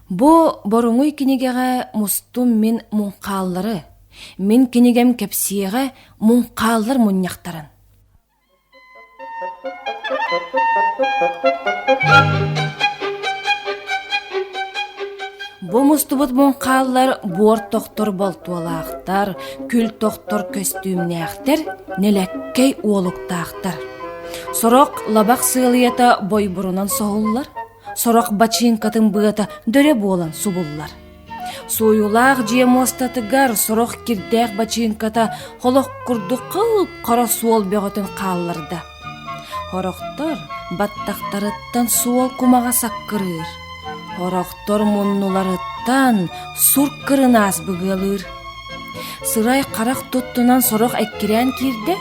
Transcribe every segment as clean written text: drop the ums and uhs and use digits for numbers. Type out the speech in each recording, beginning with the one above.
Бу боруҥуй кинигэҕэ мустум мин муҥхааллары, мин кинигэм кэпсиэҕэ муҥхааллар мунньахтарын. Бу мустубут муҥхааллар буор тохтор болтуолаахтар, күл тохтор көстүүмнээхтэр, нэлэккэй уолуктаахтар. Сорох лабах сыалыйата бойбурунан соһуллар, сорох бачыыҥкатын быата дөрө буолан субуллар. Суойулаах дьиэ муостатыгар сорох кирдээх бачыыҥката холох курдук хап-хара суол бөҕөтүн хаалларда. Сорохтор баттахтарыттан суол кумаҕа саккырыыр, сорохтор муннуларыттан сур кырынаас быгыалыыр. Сырай-харах туттунан сорох эккирээн киирдэ,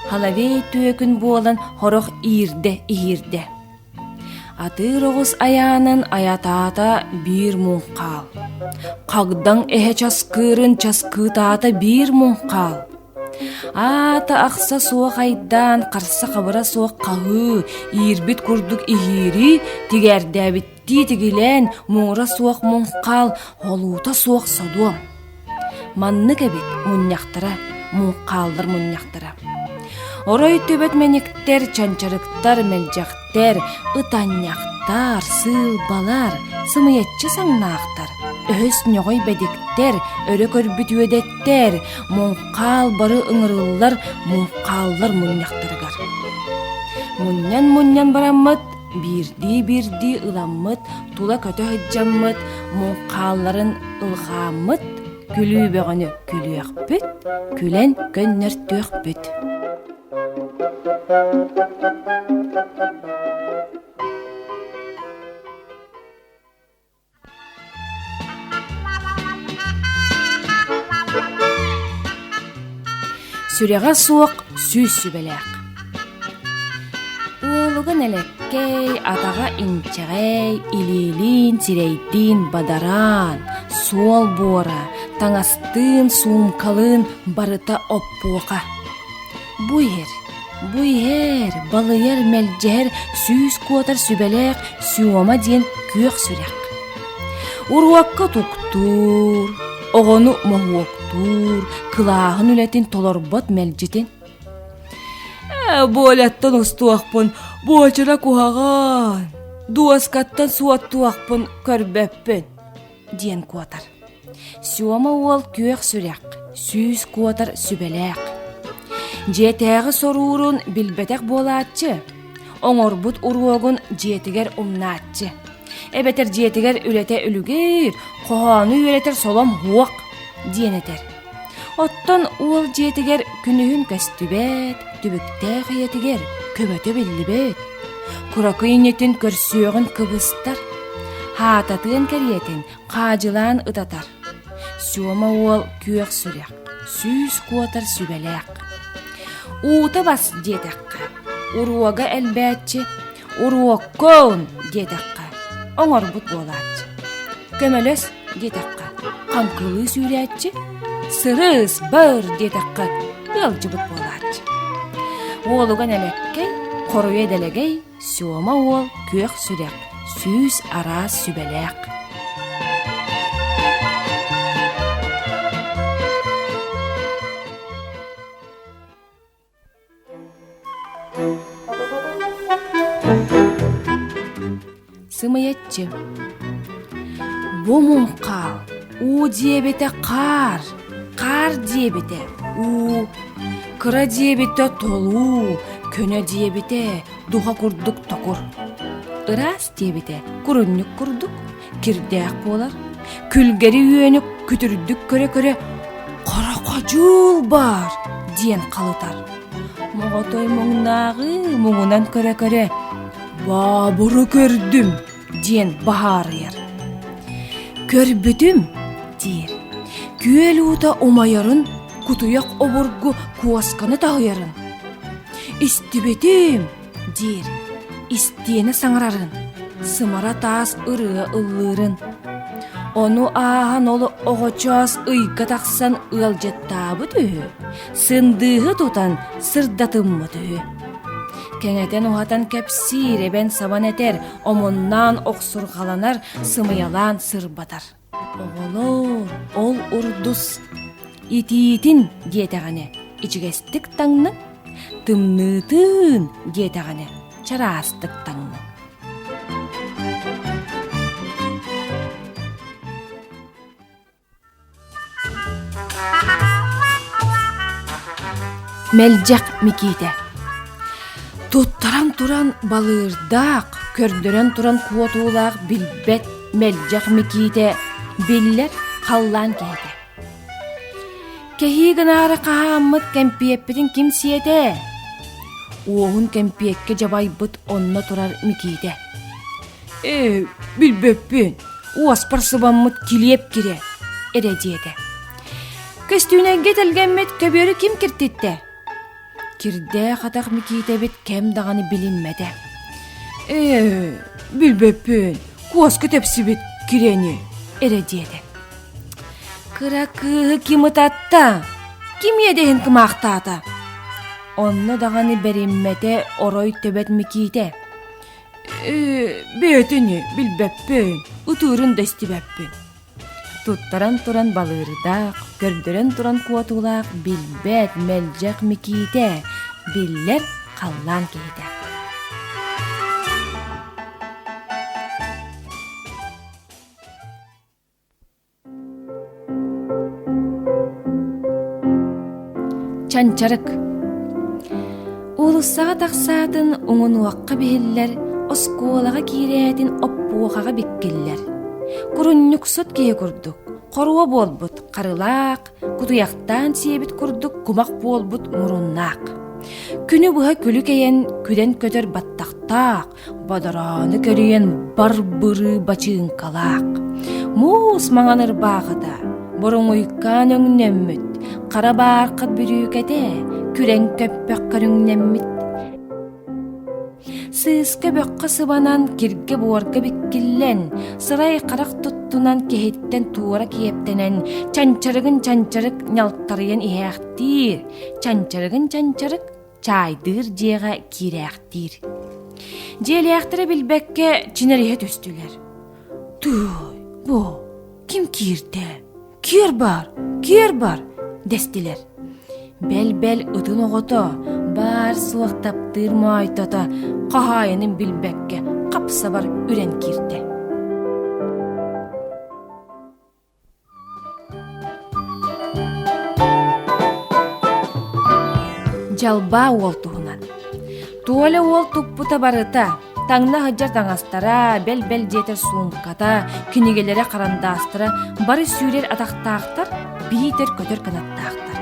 халавей түөкүн буолан сорох иирдэ-иһиирдэ. Атыыр оҕус айаанын айатаата биир муҥхаал, хагдаҥ эһэ часкыырын часкыытаата биир муҥхаал. Аата ахса суох айдаан, харса-хабыра суох хаһыы, иирбит курдук иһиирии, тигээрдээбиттии тигилээн, муҥура суох муҥхаал, холуута суох содуом. Маннык эбит мунньахтара, муҥхааллар мунньахтара. Орой төбөт мэниктэр, чанчарыктар, мэлдьэхтэр, ытанньахтар, сыылбалар, сымыйаччы саҥнаахтар, өһөс ньоҕой бэдиктэр, өрө көрбүт үөдэттэр, муҥхаал бары ыҥырыллар муҥхааллар мунньахтарыгар. Мунньан-мунньан бараммыт, биирдии-биирдии ыламмыт, тула көтө сылдьаммыт, муҥхаалларын ылҕааммыт, күлүү бөҕөнү күлүөхпүт, күлэн көннөртүөхпүт. Сүрэҕэ суох сүүс сүбэлээх. Уолуга нэлэккэй, атаҕа инчэҕэй, илиилиин, сирэйдиин бадараан, суол буора, таҥастыын, суумкалыын барыта оппуоха. Бу иһэр, бу иһэр, балыйар, мэлдьэһэр, сүүс куотар сүбэлээх Сёма диэн күөх сүрэх. Уруокка туктуур, оҕону моһуоктуур, кылааһын үлэтин толорбот мэлдьитин. Ээ, буоляттан устуохпун, буочура куһаҕан, дуоскаттан суоттуохпун көрбөппүн, диэн куотар. Сёма уол күөх сүрэх, сүүс куотар сүбэлээх. Дьиэтээҕи соруурун билбэтэх буолааччы, оҥорбут уруогун дьиэтигэр умнааччы. Эбэтэр дьиэтигэр үлэтэ үлүгэр, хоһоону үөрэтэр солом уох диэн этэр. Оттон уол дьиэтигэр күнүһүн көстүбэт, түбүктээх ийэтигэр көмөтө биллибэт. Куракый иннитин көрсүөҕүн кыбыстар, хаататыан кэриэтин хаадьылаан ытатар. Сёма уол күөх сүрэх, сүүс куотар сүбэлээх. Уута бас диэтэххэ, уруога элбээччи, уруоккун диэтэххэ, оҥорбут буолааччы. Көмөлөс диэтэххэ, хаҥкылыы сүүрээччи, сырыс бар диэтэххэ, ыалдьыбыт буолааччы. Уолуга нэлэккэй, хоруйа дэлэгэй, Сёма уол күөх сүрэх, сүүс араас сүбэлээх. Сымыйаччы Бу муҥхаал уу диэбитэ хаар, хаар диэбитэ уу, кыра диэбитэ толуу, көнө диэбитэ духа курдук токур. Ыраас диэбитэ курунньук курдук, кирдээх буолар. Күлгэри үөнү күтүрдүк көрө-көрө «Хороходьуул баар!» диэн халытар. Моҕотой муҥнааҕы муҥунан көрө-көрө «Баабыры көрдүм!» диэн баһаарыйар. «Көрбүтүм!» диир. Күөл уута умайарын, кутуйах обургу куосканы таһыйарын. «Истибитим!» диир. Истиэнэ саҥарарын, сымара таас ырыа ыллыырын. Ону ааһан ол оҕочоос ыйга тахсан ыалдьыттаабыт үһү, сындыыһы тутан сырдатыммыт үһү. Кэҥэтэн-уһатан кэпсиир, эбэн-сабан этэр, омуннаан охсурҕаланар, сымыйалаан сырбатар. Оҕолоор, ол урдус итиитин диэтэҕинэ ичигэстик таҥныҥ, тымныытын диэтэҕинэ чараастык таҥныҥ. Мэлдьэх Микиитэ Туттаран туран балыырдаах, көрдөрөн туран куотуулаах билбэт Мэлдьэх Микиитэ биллэр халлаан киһитэ. Кэһии гынаары хаһааммыт кэмпиэппитин ким сиэтэ? Уоһун кэмпиэккэ дьабайбыт онно турар Микиитэ. Ээ, билбэппин, уоспар сыбаммыт килиэп кирэ, эрэ диэтэ. Көстүүнэйгэ тэлгэммит көбүөрү ким киртиттэ? Кирдээх атах Микиитэбит кэм даҕаны билиммэтэ. Ээ, билбэппин, куоска тэпсибит кирэни, эрэ диэтэ. Кыра кыыһы ким ытатта? Ким иэдэһин кымаахтаата? Онно даҕаны бэриммэтэ орой төбөт Микиитэ. Ээ, бэйэтини билбэппин, ытыырын да истибэппин. Туттаран туран балыырдаах, көрдөрөн туран куотуулаах билбэт, мэлдьэх Микиитэ, биллэр халлаан киһитэ. Чанчарык Уулуссаҕа тахсаатын уҥунуохха биһиллэр, оскуолаҕа киирээтин оппуохаҕа биккиллэр. Курунньуксут киһи курдук, хоруо буолбут харылаах, кутуйахтаан сиэбит курдук кумах буолбут муруннаах. Күнү быһа күлүкэйэн күлэн көтөр баттахтаах, Бадароону кэрийэн бар-бырыы бачыыҥкалаах, муус маҥан ырбаахыта, боруҥуйкаан өҥнөммүт, хара баархат бүрүүкэтэ, күрэҥ көппөх көрүҥнэммит. Сыыска бөххө сыбанан, киргэ-буорга биккиллэн, сырай-харах туттунан киһиттэн туора киэптэнэн, чанчарыгын чанчарык ньалтарыйан иһээхтиир, чанчарыгын чанчарык чаайдыыр дьиэҕэ киирээхтиир. Дьиэлээхтэрэ билбэккэ чинэриһэ түстүлэр. Тыый, бу ким киирдэ? Киэр бар, киэр бар, дэстилэр. Бэл-бэл ытын оҕото, баар-суох таптыыр моойто хаһаайынын билбэккэ хап-сабар үрэн киирдэ. Дьалбаа уол туһунан. Туоля уол туппута барыта, таҥна сылдьар таҥастара, бэл-бэл диэтэр суумката, кинигэлэрэ, харандаастара бары сүүрэр атахтаахтар, биитэр көтөр кынаттаахтар.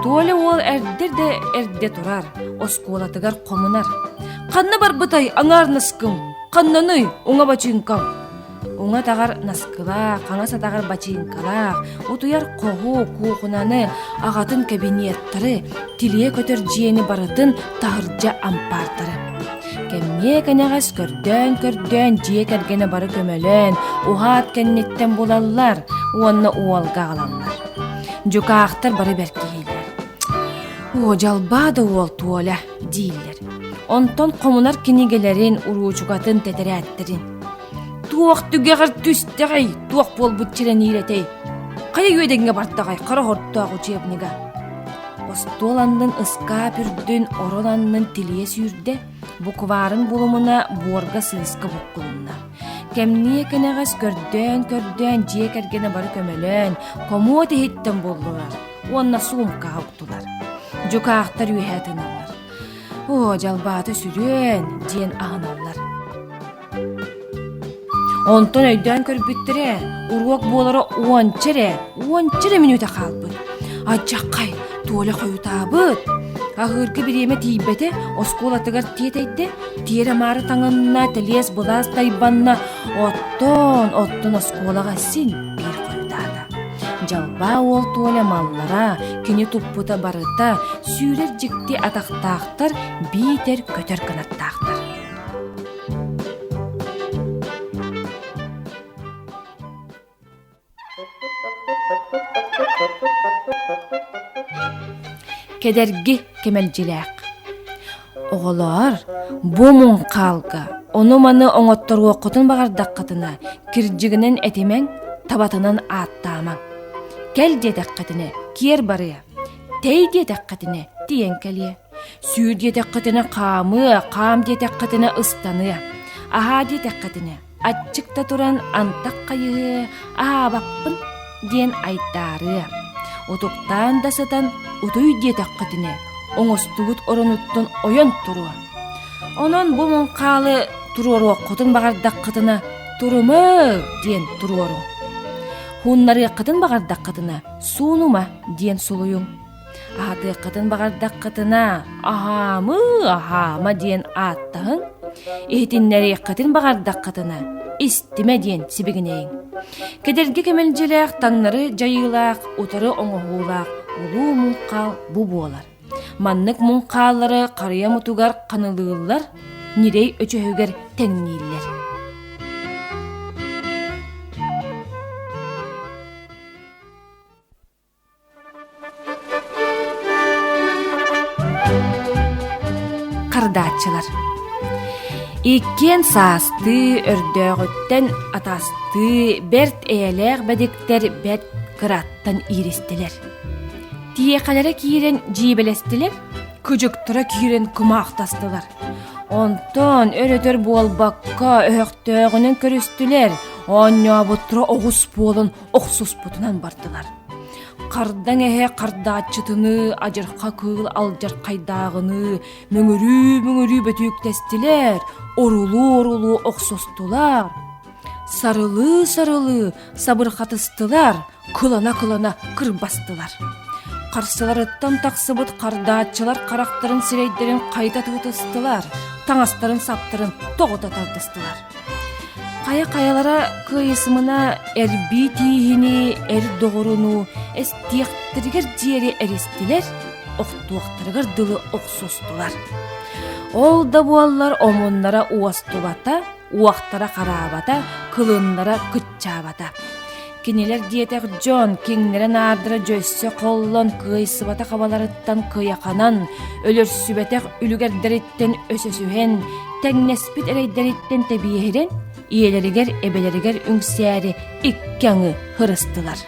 Туоля уол эрдэ да эрдэ турар, оскуолатыгар хомунар. «Ханна барбытай аҥаар наскым? Ханнаный уҥа бачыыҥкам?» Уҥа атаҕар наскылаах, хаҥас атаҕар бачыыҥкалаах, утуйар хоһу, куукунаны, аҕатын кэбиниэттары, тилийэ көтөр дьиэни барытын таһырдьа ампаартары. Кэмниэ кэнэҕэс көрдөөн-көрдөөн дьиэ кэргэнэ бары көмөлөөн, уһаат кэнниттэн булаллар уонна уолга аҕалаллар. Дьукаахтар бары бэркиһииллэр. Оо, дьалбаа да уол Туоля дииллэр. Онтон хомунар кинигэлэрин, уруучукатын, тэтэрээттэрин Туох түгэҕэр түстэҕэй, туох буолбут чэрэниирэтэй? Хайа үөдэҥҥэ бардаҕай хара хортоох учебнига? Остуол аннын ыскаап үрдүн, орон аннын тилийэ сүүрдэ, букварын булумуна буорга-сыыска буккулунна. Кэмниэ кэнэҕэс көрдөөн-көрдөөн дьиэ кэргэнэ бары көмөлөөн, хомуот иһиттэн буллулар уонна суумкаҕа уктулар. Дьукаахтар үөһэ тыыналлар. Оо, дьалбаата сүрүөн, диэн аһыналлар. Онтон өйдөөн көрбүттэрэ, уруок буолара уонча эрэ, уонча эрэ мүнүүтэ хаалбыт. Адьаххай, Толя хойутаабыт. Аһыырга бириэмэ тиийбэтэ, оскуолатыгар тиэтэйдэ, тиэрэ-маары таҥынна, тэлиэс-былаас тайбанна, оттон, оттон оскуолаҕа син биир хойутаата. Дьалбаа уол Толя маллара, кини туппута барыта, сүүрэр дьикти атахтаахтар, биитэр көтөр кынаттаахтар. Кэдэрги кэмэлдьилээх. Оҕолоор, бу муҥхаалга ону-маны оҥотторуоххутун баҕардаххытына, кирдьигинэн этимэҥ, табатынан ааттаамаҥ. Кэл диэтэххитинэ, киэр барыа, тэй диэтэххитинэ, тиийэн кэлиэ. Сүүр диэтэххитинэ хаамыа, хаам диэтэххитинэ ыстаныа. Аһаа диэтэххитинэ, аччык да туран антах хайыһыа, аһаабаппын диэн айдаарыа. Утуктаан да сытан утуй диэтэххитинэ, оҥостубут оронуттан ойон туруо. Онон бу муҥхаалы туруоруоххутун баҕардаххытына, турумаа диэн туруоруҥ. Хууннарыаххытын баҕардаххытына, суунума диэн сулуйуҥ. Аһатыаххытын баҕардаххытына, аһаамыы аһаама диэн ааттаһыҥ, иһитиннэриэххитин баҕардаххытына, истимэ диэн сибигинэйиҥ. Кэдэрги кэмэлдьилээх таҥнары дьайыылаах, утары оҥоһуулаах улуу муҥхаал бу буолар. Маннык муҥхааллары харыйа мутугар ханылыыллар, ньирэй өчөһүгэр тэҥнииллэр. Хардааччылар Иккиэн саастыы, өрдөөҕүттэн атастыы, бэрт эйэлээх бэдиктэр бэрт кыраттан ииристилэр. Тиэхэлэрэ киирэн дьиибэлэстилэр, кыдьыктара киирэн кымаахтастылар. Онтон өр-өтөр буолбакка өһөхтөөҕүнэн көрүстүлэр, оонньообуттара оҕус буолан охсуспутунан бардылар. Хардаҥ эһэ хардааччытыныы, адьырха кыыл алдьархайдааҕыныы мөҥүрүү-мөҥүрүү бөтүүктэстилэр, орулуу-орулуу охсустулар, сарылыы-сарылыы сабырхатыстылар, кылана-кылана кырбастылар. Харсыларыттан тахсыбыт хардааччылар харахтарын сирэйдэрин хайыта тыытыстылар, таҥастарын-саптарын тоҕута тардыстылар. Хайа-хайалара кыайысымына эрбии тииһини, эр доҕоруну эстиэхтэригэр диэри эристилэр, охтуохтарыгар дылы охсустулар. Ол да буоллар омуннара уостубата, уохтара хараабата, кылыннара кыччаабата. Кинилэр диэтэх дьон киҥнэрэ-наардара дьөссө холлон кыайсыбатах абаларыттан кыйаханан, өлөрсүбэтэх үлүгэрдэриттэн өсөсүһэн, тэҥнэспит эрэйдэриттэн тэбиэһирэн, ийэлэригэр, эбэлэригэр үҥсээри икки аҥы һырыстылар.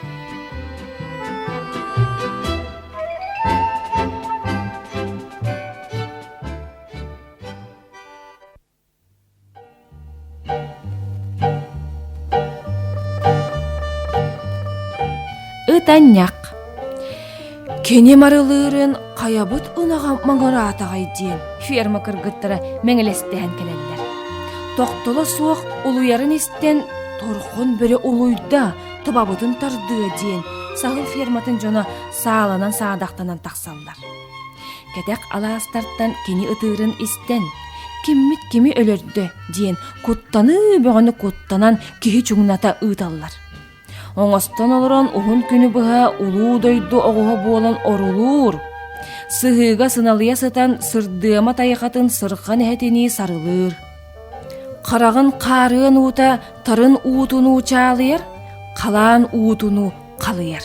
Ытанньах Кини марылыырын хайабыт ынаҕа маҥыраатаҕай диэн ферма кыргыттара мэҥилэстэһэн кэлэллэр. Тохтоло суох улуйарын истэн торхон бөрө улуйда, табабытын тардыа диэн саһыл ферматын дьоно сааланан-саадахтанан тахсаллар. Кэтэх алаастартан кини ытыырын истэн, «Киммит кими өлөрдө?» диэн куттаныы бөҕөнү куттанан киһи чуҥната ыыталлар. Оҥостон олорон уһун күнү быһа улуу дойду оҕуһа буолан орулуур, сыһыыга сыналыйа сытан сырдыама тайҕатын сырхан эһэтинии сарылыыр. Хараҕын хаарыан уута тарын уутунуу чаалыйар, халаан уутунуу халыйар.